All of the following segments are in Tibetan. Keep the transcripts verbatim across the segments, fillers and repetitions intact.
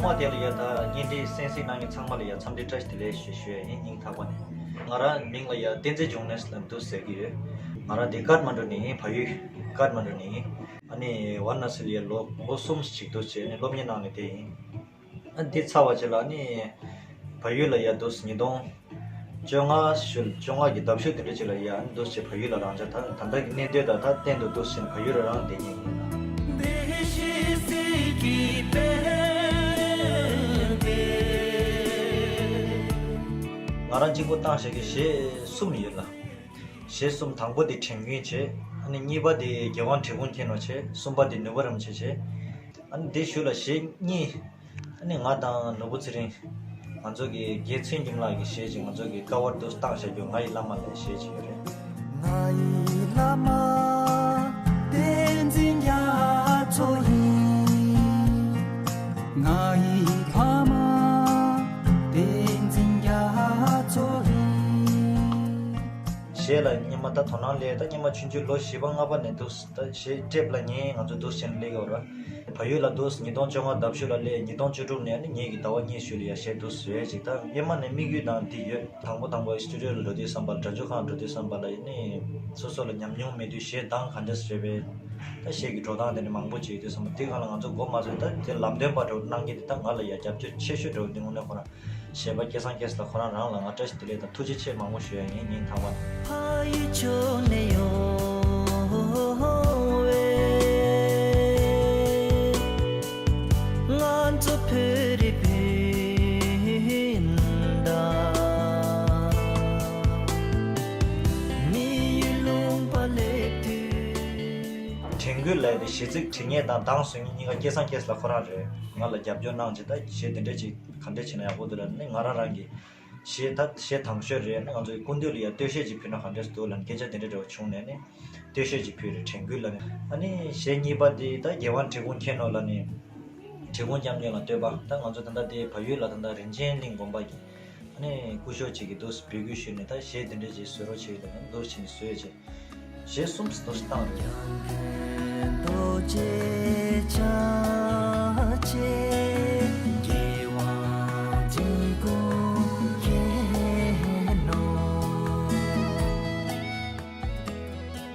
ཨ་དེ་ལ་ཡ་ད་བརྙན་འཕྲིན་གསན་གཟིགས་གནང་མཁན་ཚང་མ་ལ་ཡ་འཚམས་འདྲི་བཀྲ་ཤིས་བདེ་ལེགས་ཞེས་ཞུ་ཡ་ཡིན། སྙིང་ཐག་པ་ནས། ང་རང་མིང་ལ་ཡ་བསྟན་འཛིན་འབྱུང་གནས་ལབ་འདུག་ཟེར་གྱི་ཡོད། ང་རང་འདི་ཀཏ་མན་ཌུ་ནས་ཡིན། བལ་ཡུལ་ཀཏ་མན་ཌུ་ནས་ཡིན། ཨ་ནི་ཝཱ་ར་ཎ་སི་ལ་ཡ་ལོ་ལོ་གསུམ་ཞིག་འདུག་བྱས་ནས་སློབ་གཉེར་གནང་ནས་བསྡད་ཡིན། ཨ་འདི་ཚར་བ་རྗེས་ལ་ཨ་ནི་བལ་ཡུལ་ལ་ཡ་འདུག་ཉིས་སྟོང་བཅོ་ལྔ་ཤུལ་བཅོ་ལྔ་གི་ཟླ་ཤུལ་དེ་འདྲ་ཅིག་ལ་ཡ་ཨ་ནི་འདུག་བྱས་བལ་ཡུལ་ལ་རང་འཇགས། ད་ད་ལྟ་གི་གནས་སྡོད་དང་ད་གཏན་དུ་འདུག་བྱས་ནས་བལ་ཡུལ་ལ་རང་བསྡད་མཁན་ཡིན། ང་རང་གཅིག་པོ་བཏང་བཞག་གི་གཞས་གསུམ་ཡོད་ལ། གཞས་གསུམ། དང་པོ་དེ་དྲན་རྒྱུན་བྱས། ཨ་ནི་གཉིས་པ་དེ་རྒྱལ་དབང་གྲི་གུམ་མཁྱེན་ནོ་བྱས། གསུམ་པ་དེ་ནུས་པ་རིན་པོ་ཆེ་བྱས། ཨ་ནི་དེ་གཞུག་ལ་གཞས་གཉིས། ཨ་ནི་ང་དང་ནོར་བུ་ཚེ་རིང་། ང་ཚོ་གི་རྒན་ཚེ་རིང་ལགས་ཀྱི་གཞས་ཅིག་ང་ཚོ་གི་ཀ་བར་དུ་བཏང་བཞག་རྒྱུ། ང་ཡི་བླ་མ་ལབ་གཞས་ཅིག་ཡོད་རེད། ང་ཡི་བླ་མ་བསྟན་འཛིན་རྒྱ་མཚོ་ཡིན། ང་ཡི་ཕ་མ་བསྟན་འཛིན་རྒྱ་མཚོ་ཡིན། གཞས་ལ་སྔོན་མ་ད་དོ་སྣང་སླེབས། ད་སྔོན་མ་ཆུང་ཆུང་ལོ་བཞི་པ་ལྔ་པ་ནས་འདུག་ད་གཞས་ཊེབ་ལ་ཉན། ང་ཚོ་འདུག་བྱས་ནས་སླེབས་ཡོད་རེད། བལ་ཡུལ་ལ་འདུག་ཉིས་སྟོང་བཅོ་ལྔ་ཟླ་བཞི་ལ་སླེབས། ཉིས་སྟོང་བཅུ་དྲུག་ནས་ནི་ངེད་ཀྱི་ཟླ་བ་གཉིས་ཤུལ་ལ་ཡ་གཞས་འདུག་བཟོས་ཅིག་ད་སྔོན་མ་ནས་དམིགས་ཡུལ་དང་འདི་ཡོད། དང་པོ་དང་པོ་སི་ཊུ་ཌི་ཡོ་ལ་འགྲོ་དུས་ཙམ་པ་ལ། སྒྲ་འཇུག་ཁང་འགྲོ་དུས་ཙམ་པ་ལ་ནི་སོ་སོ་ལ་ཉམས་མྱོང་མེད་དུས་གཞས་གདངས་ག་འདྲས་རེད་པས། ད་གཞས་ཀྱི་འགྲོ་སྟངས་དེ་ནི་མང་པོ་ཅིག་ཡོད་དུས་ཙམ་པ་དེ་སྒང་ལ་ང་ཚོ་མགོ་མ་ཚོས། ད་དེ་ལམ་སྟོན་པ་འདྲ་བོ་གནང་མཁན་དེ་ད་ང་ལ་ཡ་རྒྱབ་སྐྱོར་ཆེ་ཤོས་འདྲ་བོ་འདི་དངོས་གནས་ཁོ་རང་གཞས་པ་སྐལ་བཟང་སྐལ་བཟང་ལགས་ཁོ་རང་རང་ལ་ང་བཀྲ་ཤིས་བདེ་ལེགས་དང་ཐུགས་རྗེ་ཆེ་མང་པོ་ཞུ་ཡ་ཡིན། སྙིང་ཐག་པ་ནས། ཕ་ཡི་ཕྱོགས་ནས་ཡོང་བའི་ང་ཚོ་བོད་རིགས་སྤུན་ཟླ། མི་ཡུལ་ལུང་པ་སླེབས་དུས། དྲན་རྒྱུན་ལབ་ཡ་དེ་གཞས་ཚིག་བྲིས་མཁན་དང་གདངས་བཟོ་མཁན་གཉིས་ཀ་སྐལ་བཟང་སྐལ་བཟང་ཁོ་རང་རེད། ང་ལ་རྒྱབ་སྐྱོར་གནང་བྱས། ད་གཞས་དེ་འདྲ་ཅིག་ག་འདྲ་བྱས་ན་ཡག་པོ་འདུག་ལབ་ནས་ང་རང་རང་གི་གཞས་ད་གཞས་དང་ཤོས་རེད། ང་ཚོའི་སྐུ་མདུན་ལ་ཡ་སྟོད་གཞས་ཅིག་ཕུལ་ན་ག་འདྲས་འདུག་ལབ་ནས་སྐད་ཆ་དེ་འདྲ་འདྲ་བོ་བྱུང་ནས་ནི་སྟོད་གཞས་ཅིག་ཕུལ་རེད། དྲན་རྒྱུན་ལབ་ནས། ཨ་ནི་གཞས་གཉིས་པ་དེ་ད་རྒྱལ་དབང་གྲི་གུམ་མཁྱེན་ནོ་ལབ་ནས། གྲི་གུམ་སྐྱབས་མགོན་ལ་བསྟོད་པ། ད་ང་ཚོ་ད་ལྟ་དེ་བལ་ཡུལ་ལ་ད་ལྟ་རིན་ཆེན་གླིང་དགོན་པ་གི་ཨ་ནི་སྐུ་ཞབས་ཅིག་གིས་འདུག་འབོད་སྐུལ་ཞུས་ནས། ད་གཞས་དེ་འདྲ་ཅིག་བཟོ་རོགས་བྱེད་ལབ་ནས་འདུག་བྱས་ནས་བཟོས་བྱས། གཞས་གསུམ་ཙམ་བཏང་རེད། རྡོ་རྗེ་འཆང་ཆེན་རྒྱལ་དབང་གྲི་གུམ་མཁྱེན་ནོ།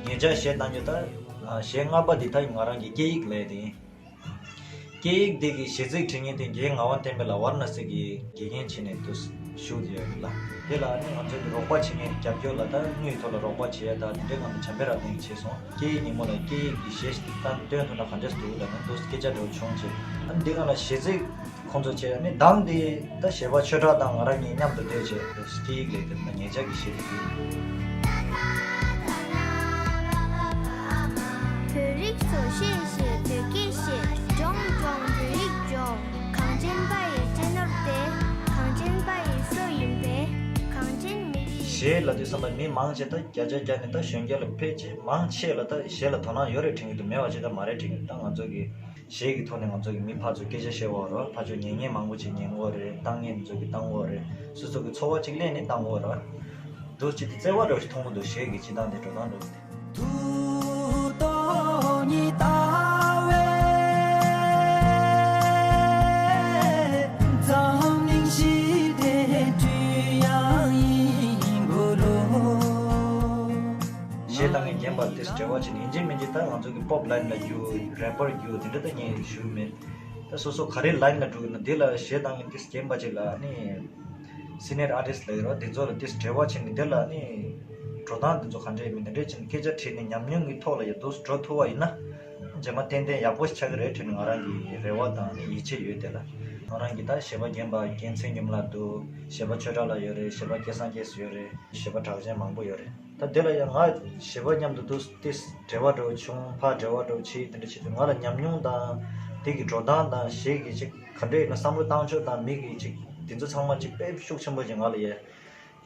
ཉེ་ཆར་གཞས་བཏང་རྒྱུ་ད། གཞས་ལྔ་པ་འདི་ད་ང་རང་གི་སྐད་ཡིག་ལབ་ཡ་དེ་ཡིན། སྐད་ཡིག་འདི་གི་གཞས་ཚིག་བྲིས་མཁན་དེ་རྒན་ངག་དབང་བསྟན་འཕེལ་ལགས་ཝཱ་ར་ཎ་སི་གི་དགེ་རྒན་བྱས་ནས་འདུག་ཞུགས་བསྡད་ཡོད་ལ། དེ་ལ་ཨ་ནི་ང་ཚོ་གི་རོགས་པ་བྱེད་མཁན་རྒྱབ་སྐྱོར་ལ་ད་དངུལ་ཐོག་ལ་རོགས་པ་བྱེད་ཡ་ད་དེ་འདྲའི་སྒང་ལ་བྱམས་པའི་རབ་བརྟན་གྱིས་བྱས་སོང་། སྐད་ཡིག་ཉིན་མོ་ལ་སྐད་ཡིག་གི་གཞས་ཤིག་ད་བཏོན་ཐུབ་ན་ག་འདྲས་འདུག་ལབ་ནས་འདུག་སྐད་ཆ་འདྲ་བོ་བྱུང་བྱས། ཨ་ནི་འདི་སྒང་ལ་གཞས་ཚིག་ཁོང་ཚོ་བྱས། ཨ་ནི་གདངས་འདི་ད་གཞས་པ་ཆོས་གྲགས་དང་ང་རང་གཉིས་མཉམ་དུ་བསྡད་བྱས་སྐད་ཡིག་ལས་དེ་ལ་ཉེ་ཆར་གྱི་གཞས་འདི་བྲིས། བོད་རིགས་ཚོ་བཤད་བཤད་བོད་སྐད་བཤད། སྦྱོང་སྦྱོང་བོད་ཡིག་སྦྱོང་། གངས་ཅན་པ་ཡི་སྤྱི་ནོར་དེ། གངས་ཅན་པ་ཡི་སྲོལ་ཡིན་པས། གངས་ཅན་མི་རིགས། གཞས་ལབ་དུས་ཙམ་པ་མི་མང་ཆེ་ད་བརྒྱ་ཆ་བརྒྱ་ནས་ད་གཞོན་སྐྱེས་ལ་ཕལ་ཆེར་མང་ཆེ་ལ་ད་གཞས་ལ་དོ་སྣང་ཡོད་རེད་དྲན་གྱི་འདུག་མེད་པ་ཅིག་ད་མ་རེད་དྲན་གྱི་འདུག་ད་ང་ཚོ་གི་གཞས་ཀྱི་ཐོག་ནས་ང་ཚོ་གི་མི་ཕར་ཚུར་སྐད་ཆ་བཤད་པ་རོ། ཕར་ཚུར་ཉན་མཁན་མང་པོ་ཅིག་ཉན་གྱི་ཡོད་རེད། བཏང་མཁན་ཚོ་གི་བཏང་གི་ཡོད་རེད། སོ་སོ་གི་ཚོར་བ་ཅིག་ལེན་ནས་བཏང་གི་ཡོད་རེད། འདུག་ཅིག་དེ་བརྩེ་བ་འདྲ་བོ་ཞིག་མཐོང་གི་འདུག་གཞས་ཀྱི་སྤྱི་བཏང་དེ་འགྲོ་སྟངས་འདྲ་བོ་དེ། ཐུགས་སྟོང་ཉིད་ལྟ་བས་འཛམ་གླིང་ཞི་བདེ་སྤྲུལ་ཡང་ཡིན་གོ་ལོ། གཞས་བཏང་མཁན་རྒན་པ་དེ་འབྲེལ་བ་བྱས་ནས་ཡིན་གཅིག་མིན་གཅིག་ད་ང་ཚོ་གི་པོབ་ལའིན་ལ་རྒྱུག་རེ་པར་རྒྱུག་དེ་འདྲ་ད་ངས་ཞུ་གི་མེད། ད་སོ་སོ་ག་རེ་ལའིན་ལ་འགྲོ་གི་ན་དེ་ལ་གཞས་བཏང་མཁན་དེ་རྒན་པ་ཅིག་ལ་ནི་སི་ནི་ཡར་ཨར་ཊིསི་ལབ་ཀྱི་རེད་བ། དེ་ཚོ་ལ་དེ་འབྲེལ་བ་བྱས་ནས་དེ་ལ་ནི་འགྲོ་སྟངས་དེ་ཚོ་ག་འདྲས་ཡིན་མིན་དེ་འདྲས་བྱས་ནས་སྐད་ཆ་དྲིས་ནས་ཉམས་མྱོང་གི་ཐོག་ལ་ཡ་འདུག་འགྲོ་ཐུབ་པ་ཡིན་ན་རྗེས་མ་ཏན་ཏན་ཡག་པོ་ཞིག་ཆགས་ཀྱི་རེད་དྲན་ནས་ང་རང་གི་རེ་བ་དང་ནི་ཡིད་ཆེས་ཡོད། དེ་ལ་ང་རང་གི་ད་གཞས་པ་རྒན་པ་རྒན་ཚེ་རིང་ལགས་འདུག་གཞས་པ་ཆོས་གྲགས་ལགས་ཡོད་རེད། གཞས་པ་སྐལ་བཟང་སྐལ་བཟང་ཡོད་རེད། གཞས་པ་གྲགས་ཅན་མང་པོ་ཡོད་རེད། ད་དེ་ལ་ཡང་ང་གཞས་པ་མཉམ་དུ་འདུག་སྟེ་འབྲེལ་བ་འདྲ་བོ་བྱུང་། ཕར་འབྲེལ་བ་འདྲ་བོ་བྱས་དེ་འདྲ་བྱས་དུས་ང་ལ་ཉམས་མྱོང་དང་དེ་གི་འགྲོ་སྟངས་དང་གཞས་ཀྱི་ཅིག་ག་འདྲ་ཡིན་ན་བསམ་བློ་བཏང་ཕྱོགས་དང་མི་གི་ཅིག་དེ་ཚོ་ཚང་མ་ཅིག་དཔེ་ཤུགས་ཆེན་པོ་ཅིག་ང་ལ་ཡ་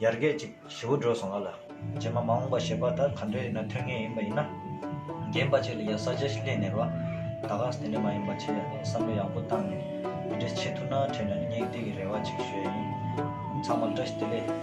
ཡར་རྒྱས་ཅིག་ཞེ་པོ་འགྲོ་སོང་ང་ལ། རྗེས་མ་མ་འོངས་པ་གཞས་པ་ད་ག་འདྲ་ཡིན་ན་ཐོན་མཁན་ཡིན་པ་ཡིན་ན། རྒན་པ་ཅིག་ལ་ཡ་ས་ཆ་ཞིག་སླེབས་ནས་རོ། ད་ག་སེ་དེ་འདྲ་མ་ཡིན་པ་བྱས་ཡ་ནས་བསམ་བློ་ཡག་པོ་བཏང་ནས་འདི་འདྲ་བྱེད་ཐུབ་ན་དྲན་ནས་ངས་འདི་གི་རེ་བ་ཅིག་ཞུ་ཡ་ཡིན། ཚང་མ་ལ་བཀྲ་ཤིས་བདེ་ལེགས།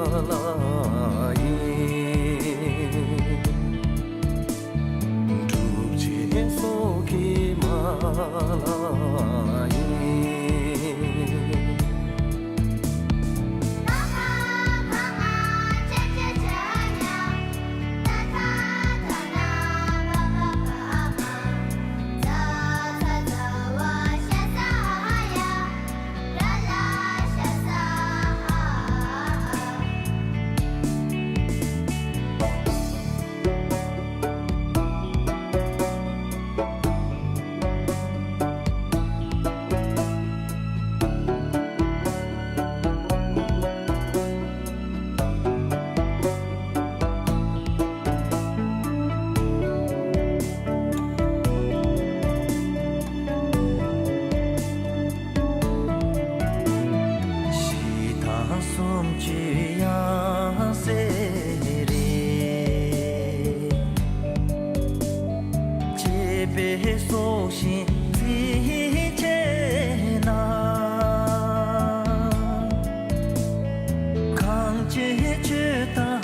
ལ་ཡིན། སྒྲུབ་བྱེད་སྲོག་གི་མ་ལ་ཡིན། ཞི་དང་གསུམ་བཅུ་ཡང་སེ་རེ། བཅས་པའི་སྲོག་ཤིང་རྩིས་ཆེ་ན། གང་བྱེད་ཆོས་དང་